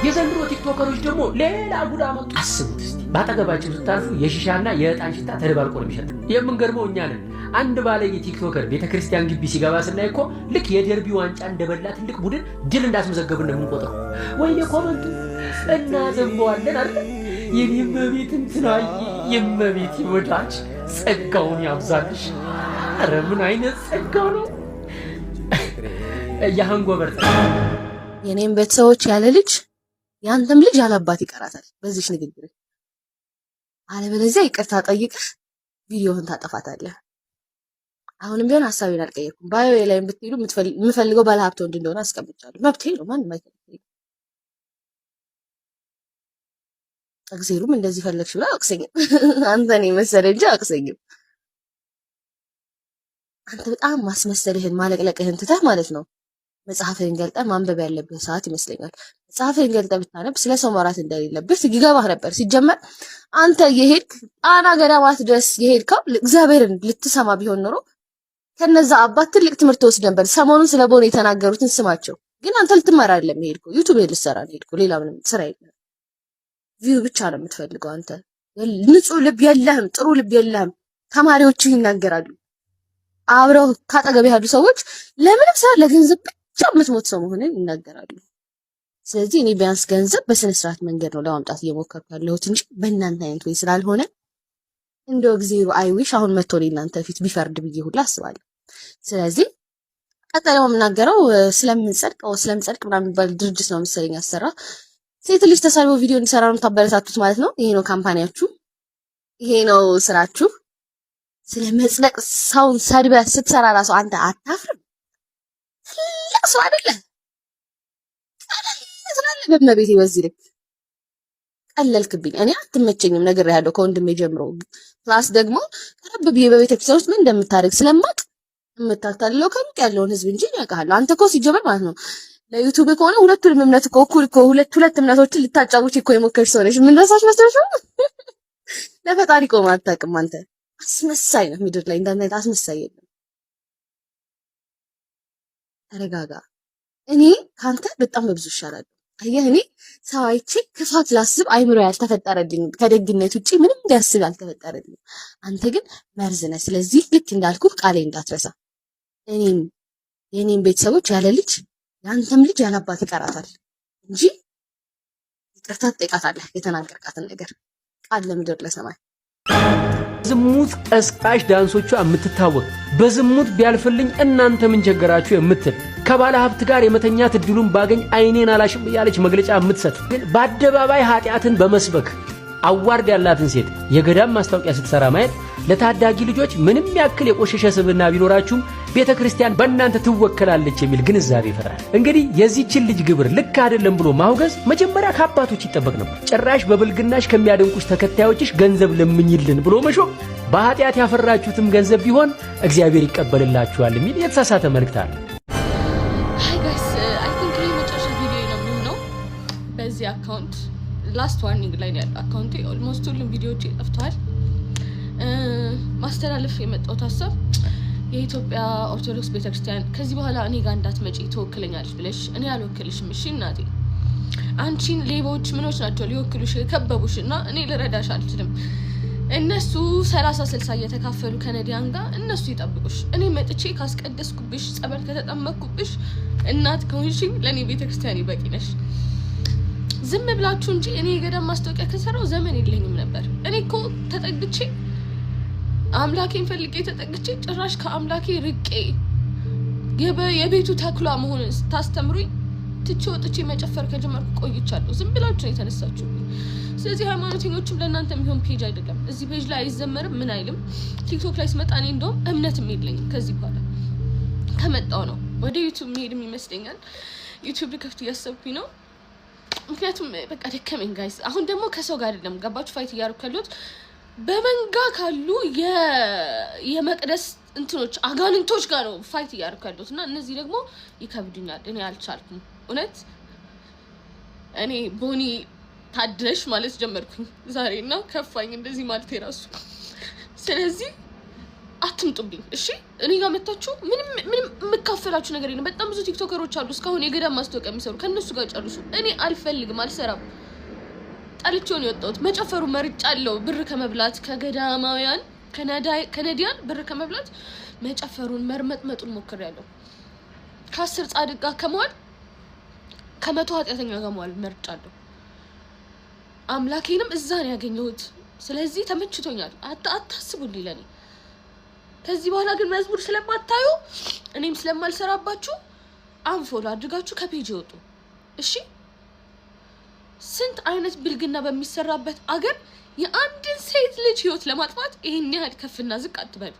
የዘንድሮ ቲክቶከሮች ደግሞ ሌላ ጉድ አመጡ። አስቡት እስቲ፣ በአጠገባቸው ስታልፉ የሺሻና የዕጣን ሽታ ተደባልቆ ነው የሚሸጥ። የምንገርመው እኛ ነን። አንድ ባለጌ ቲክቶከር ቤተ ክርስቲያን ግቢ ሲገባ ስናይ እኮ ልክ የደርቢ ዋንጫ እንደበላ ትልቅ ቡድን ድል እንዳስመዘገብን ነው የምንቆጥረው። ወይኔ comment ኡ እናዘንበዋለን አይደል? የኔ እመቤት እንትናዬ፣ የእመቤት ወዳጅ ጸጋውን ያብዛልሽ። ኧረ ምን አይነት ጸጋ ነው! የ hangover የኔም ቤተሰቦች ያለ ልጅ ያንተም ልጅ ያለ አባት ይቀራታል በዚች ንግግር። አለበለዚያ ይቅርታ ጠይቀህ ቪዲዮህን ታጠፋታለህ። አሁንም ቢሆን ሀሳቤን አልቀየርኩም። Bio ላይ ብትሄዱ የምፈልገው ባለሀብት ወንድ እንደሆነ አስቀምጫለሁ። መብቴ ነው፣ ማንም አይከለክለኝም። እግዜሩም እንደዚህ ፈለግሽ ብሎ አያወቅሰኝም። አንተን የመሰለ እንጂ አያወቅሰኝም። አንተ በጣም ማስመሰልህን ማለቅለቅህን ትተህ ማለት ነው መጽሐፍህን ገልጠህ ማንበብ ያለብህ ሰዓት ይመስለኛል። መጽሐፍህን ገልጠህ ብታነብ ስለ ሰው ማውራት እንደሌለብህ ይገባህ ነበር። ሲጀመር አንተ የሄድክ ጣና ገዳማት ድረስ የሄድከው እግዚአብሔርን ልትሰማ ቢሆን ኖሮ ከነዛ አባት ትልቅ ትምህርት ወስድ ነበር። ሰሞኑን ስለ ቦኔ የተናገሩትን ስማቸው። ግን አንተ ልትማር አይደለም የሄድከው፣ ዩቱብ ልትሰራ ነው የሄድከው። ሌላ ምንም ስራ የለም። View ብቻ ነው የምትፈልገው አንተ። ንጹህ ልብ የለህም፣ ጥሩ ልብ የለህም። ተማሪዎቹ ይናገራሉ። አብረው ካጠገብ ያሉ ሰዎች ለምንም ስራ ለገንዘብ ብቻ የምትሞት ሰው መሆንን ይናገራሉ። ስለዚህ እኔ ቢያንስ ገንዘብ በስነ ስርዓት መንገድ ነው ለማምጣት እየሞከርኩ ያለሁት እንጂ በእናንተ አይነት ወይ ስላልሆነ እንደው እግዜሩ I wish አሁን መጥቶ እኔ እናንተ ፊት ቢፈርድ ብዬ ሁላ አስባለሁ። ስለዚህ ቀጣይ ደግሞ የምናገረው ስለምንጸድቅ ስለምጸድቅ ምናምን የሚባል ድርጅት ነው መሰለኝ ያሰራ ሴት ልጅ ተሳድቦ ቪዲዮ እንዲሰራ ነው የምታበረታቱት ማለት ነው። ይሄ ነው company ያችሁ፣ ይሄ ነው ስራችሁ። ስለ መጽደቅ ሰውን ሰድበህ ስትሰራ ራሱ አንተ አታፍርም? ትልቅ ሰው አይደለ? ቀለል በመቤቴ በዚህ ልክ ቀለልክብኝ። እኔ አትመቸኝም ነግሬሃለሁ ከወንድሜ ጀምሮ። Plus ደግሞ ቀረብ ብዬ በቤተክርስቲያን ውስጥ ምን እንደምታደርግ ስለማቅ የምታታልለው ከሩቅ ያለውን ህዝብ እንጂ ያውቃለሁ። አንተ እኮ ሲጀመር ማለት ነው ለዩቱብ ከሆነ ሁለቱንም እምነት እኮ እኩል እኮ ሁለት ሁለት እምነቶችን ልታጫውች እኮ የሞከርሽ ሰው ነሽ። ምን ረሳሽ መስለሽ? ለፈጣሪ ቆመህ አታውቅም። አንተ አስመሳይ ነህ። ምድር ላይ እንዳንተ አስመሳይ የለም። ተረጋጋ። እኔ ካንተ በጣም በብዙ ይሻላል። አየህ፣ እኔ ሰው አይቼ ክፋት ላስብ አይምሮ ያልተፈጠረልኝ፣ ከደግነት ውጪ ምንም ሊያስብ ያልተፈጠረልኝ። አንተ ግን መርዝ ነህ። ስለዚህ ልክ እንዳልኩህ ቃሌ እንዳትረሳ። እኔም የእኔም ቤተሰቦች ያለ ልጅ የአንተም ልጅ ያለ አባት ይቀራታል እንጂ ይቅርታ ትጠይቃታለህ። የተናገርካትን ነገር ቃል ለምድር ለሰማይ። ዝሙት ቀስቃሽ ዳንሶቿ የምትታወቅ፣ በዝሙት ቢያልፍልኝ እናንተ ምን ቸገራችሁ የምትል፣ ከባለ ሀብት ጋር የመተኛት እድሉን ባገኝ አይኔን አላሽም እያለች መግለጫ የምትሰጥ፣ ግን በአደባባይ ኃጢአትን በመስበክ award ያላትን ሴት የገዳም ማስታወቂያ ስትሰራ ማየት ለታዳጊ ልጆች ምንም ያክል የቆሸሸ ስብዕና ቢኖራችሁም ቤተ ክርስቲያን በእናንተ ትወከላለች የሚል ግንዛቤ ይፈጥራል። እንግዲህ የዚህችን ልጅ ግብር ልክ አይደለም ብሎ ማውገዝ መጀመሪያ ከአባቶች ይጠበቅ ነበር። ጭራሽ በብልግናሽ ከሚያደንቁሽ ተከታዮችሽ ገንዘብ ለምኝልን ብሎ መሾም በኃጢአት ያፈራችሁትም ገንዘብ ቢሆን እግዚአብሔር ይቀበልላችኋል የሚል የተሳሳተ መልእክት አለ። Hi guys, I think ይሄ መጨረሻ ቪዲዮ ነው የሚሆነው በዚህ account። Last warning ላይ ነው ያለው account ኤ። Almost ሁሉም ቪዲዮዎች ጠፍተዋል። ማስተላለፍ የመጣሁት ሀሳብ የኢትዮጵያ ኦርቶዶክስ ቤተክርስቲያን ከዚህ በኋላ እኔ ጋር እንዳትመጪ ትወክለኛለች ብለሽ፣ እኔ አልወክልሽም። እሺ እናቴ፣ አንቺን ሌቦች ምኖች ናቸው ሊወክሉሽ የከበቡሽ እና እኔ ልረዳሽ አልችልም። እነሱ 30 60 እየተካፈሉ ከነዲያን ጋር እነሱ ይጠብቁሽ። እኔ መጥቼ ካስቀደስኩብሽ፣ ጸበል ከተጠመቅኩብሽ፣ እናት ከሆንሽኝ ለእኔ ቤተክርስቲያን ይበቂ ነሽ። ዝም ብላችሁ እንጂ እኔ የገዳም ማስታወቂያ ከሰራው ዘመን የለኝም ነበር። እኔ እኮ ተጠግቼ አምላኬን ፈልጌ ተጠግቼ ጭራሽ ከአምላኬ ርቄ የቤቱ ተኩላ መሆንን ስታስተምሩኝ ትቼ ወጥቼ መጨፈር ከጀመርኩ ቆይቻለሁ። ዝም ብላችሁ ነው የተነሳችሁብኝ። ስለዚህ ሃይማኖተኞችም ለእናንተ የሚሆን page አይደለም። እዚህ page ላይ አይዘመርም፣ ምን አይልም። ቲክቶክ ላይ ስመጣ እኔ እንደውም እምነትም የለኝም። ከዚህ በኋላ ከመጣው ነው ወደ ዩቱብ መሄድም ይመስለኛል። ዩቱብ ልከፍት እያሰብኩኝ ነው። ምክንያቱም በቃ ደከመኝ guys። አሁን ደግሞ ከሰው ጋር አይደለም፣ ገባችሁ? Fight እያደረኩ ያለሁት በመንጋ ካሉ የመቅደስ እንትኖች አጋንንቶች ጋር ነው fight እያደረኩ ያለሁት እና እነዚህ ደግሞ ይከብዱኛል። እኔ አልቻልኩም። እውነት እኔ ቦኒ ታድለሽ ማለት ጀመርኩኝ ዛሬ እና ከፋኝ እንደዚህ ማለት የራሱ። ስለዚህ አትምጡብኝ። እሺ እኔ ጋር መታችሁ ምንም ምንም የምካፈላችሁ ነገር የለም። በጣም ብዙ ቲክቶከሮች አሉ እስካሁን የገዳም ማስታወቂያ የሚሰሩ፣ ከእነሱ ጋር ጨርሱ። እኔ አልፈልግም፣ አልሰራም። ጠልቼው ነው የወጣሁት። መጨፈሩ መርጫለሁ። ብር ከመብላት ከገዳማውያን ከነዲያን ብር ከመብላት መጨፈሩን መርመጥመጡን ሞክሬያለሁ። ከ10 ጻድቅ ጋር ከመዋል ከ100 ኃጢአተኛ ጋር መዋል መርጫለሁ። አምላኬንም እዛ ነው ያገኘሁት። ስለዚህ ተመችቶኛል። አታስቡልኝ ለኔ። ከዚህ በኋላ ግን መዝሙር ስለማታዩ እኔም ስለማልሰራባችሁ unfollow አድርጋችሁ ከ page ይወጡ። እሺ፣ ስንት አይነት ብልግና በሚሰራበት አገር የአንድን ሴት ልጅ ህይወት ለማጥፋት ይሄን ያህል ከፍና ዝቅ አትበሉ።